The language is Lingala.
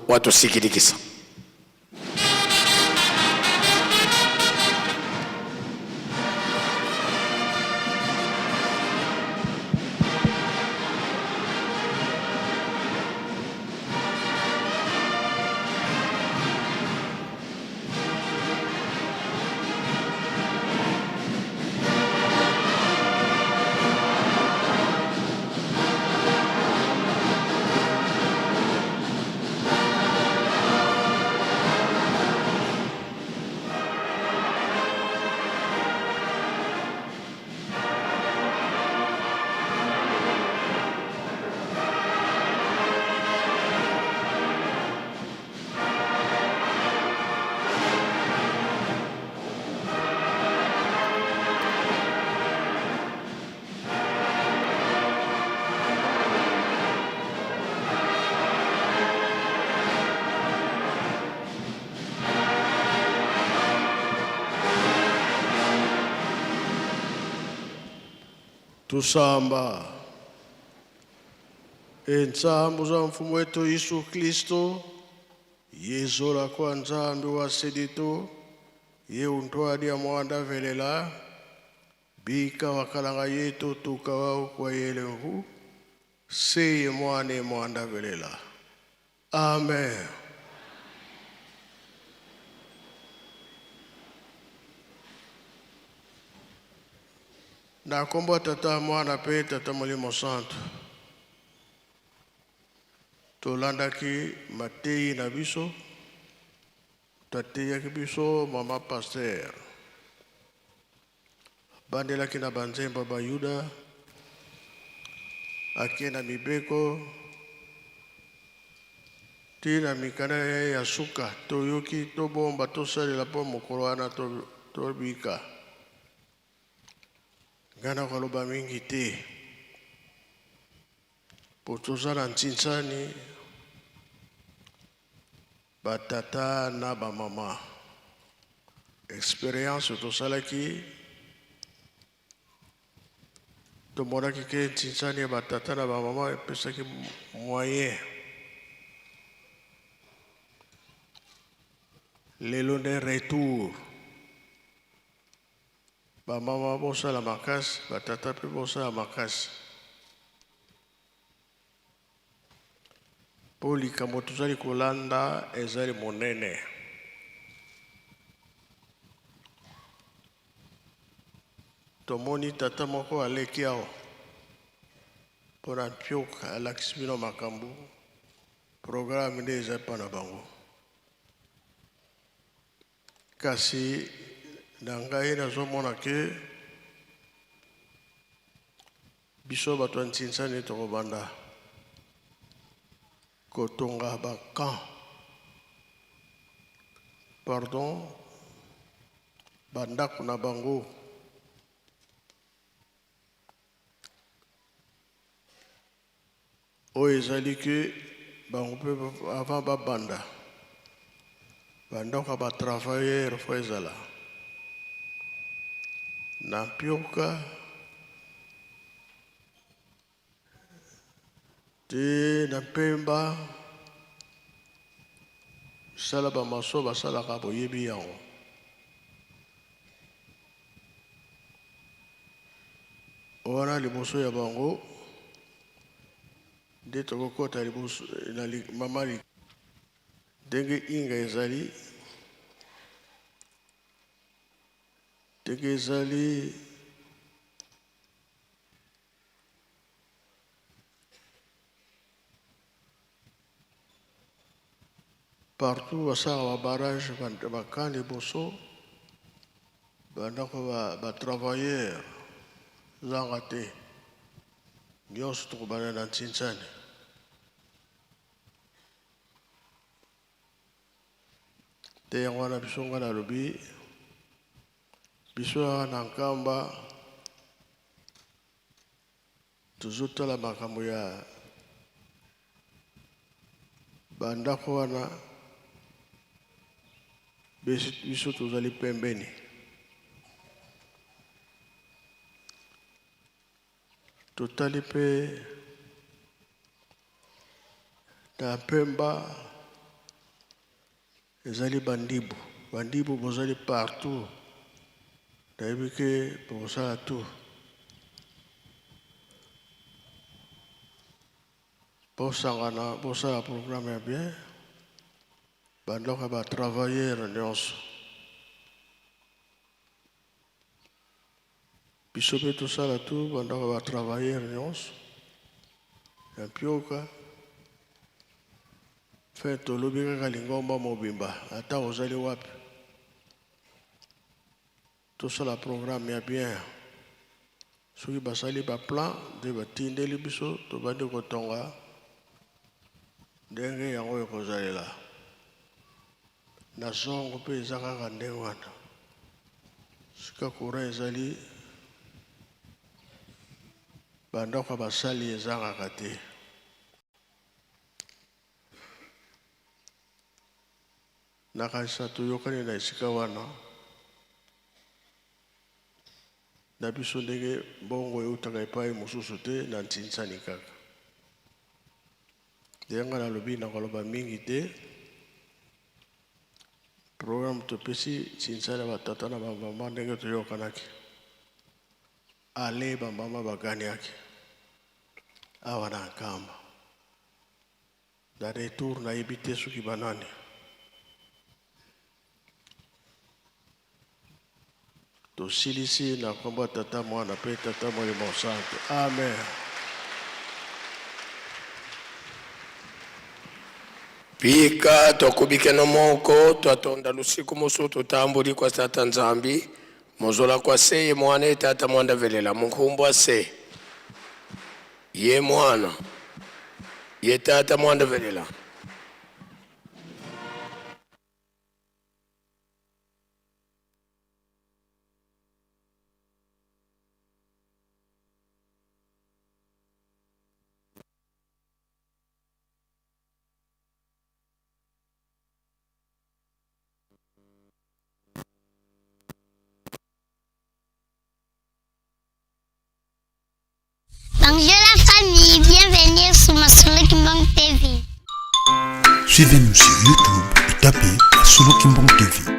Watusikilikisa. Tusamba entsambu za mfumu wetu Yesu Kristo yezola kwa Nzambi wa seditu ye untwadi ya mwanda velela bika wakalanga yetu tukawa kwa yelengu seye mwane mwanda velela. Amen. Na nkombo ya Tata, Mwana mpe Tata Molimo Santu, tolandaki mateyi na biso, tateyaki biso mama pasteur, bandelaki na banzembo ya Bayuda, ake na mibeko ti na mikanda ya ye ya suka, toyoki tobomba tosalela mpo mokolo wana tobika. Ngai nakoloba mingi te po toza na ntinsani batata na bamama. Experience tosalaki tomonaki ke ntinsani ya batata na bamama epesaki moyen. Lelo nde retour. Ba mama bosala makasi, ba tata pe bosala makasi. Po likambo tozali kolanda ezali monene. Tomoni tata moko aleki awa mpo na mpioka alakisi bino makambo programme nde eza epa na bango. Kasi na ngai nazomona ke biso bato ya Ntsinsani tokobanda kotonga ba camp, pardon, ba ndako na bango. Oyo ezali que bango pe avant ba banda ba ndako ya ba travailleurs faut ezala na mpioka te na mpemba sala ba maso basalaka boyebi yango. Wana liboso ya bango nde tokokota liboso na mama ndenge inga ezali ndenge ezali Partout basalaka ba barrage ba camp liboso ba ndako ba travailleurs zanga te nionso tokobanda na ntsinsani. Te yango wana biso nga nalobi biso awa na Nkamba Tozotala makambo ya ba ndako wana biso tozali pembeni. Totali mpe na Mpemba. Ezali bandibu. Bandibu bozali partout. Nayebi ke bokosala tout. Bosangana bosala programme ya bien. Bandako ya ba travailleurs nyonso. Biso pe tosala tout bandako ya ba travailleurs nyonso ya mpioka. Fin tolobi kaka lingomba mobimba ata ozali wapi. Tosala programme ya bien. Soki basali ba plan nde batindeli biso tobandi kotonga ndenge yango ekozalela. Na zongo pe eza kaka ndenge wana. Sika courant ezali ba ndako ya basali ezangaka te. Nakanisa toyokani na esika wana na biso ndenge mbongo eutaka epai mosusu te na ntinsani kaka. Ndenge nga nalobi nakoloba mingi te. Programme topesi ntinsani ya batata na bamama ndenge toyokanaki. Ale bamama baganiaki awa na Nkamba. Na retour nayebi te soki banani. Tosilisi na nkombo ya Tata, Mwana mpe Tata Molimo Santu. Amen. Pika twakubikena moko twatonda lusiku musu tutambuli kwa tata Nzambi mozola kwa se ye mwana ye tata mwanda velela munkumbwa se ye mwana ye tata mwanda velela. Bonjour la famille, bienvenue sur Masolo Kimbang TV. Suivez-nous sur YouTube et tapez Masolo Kimbang TV.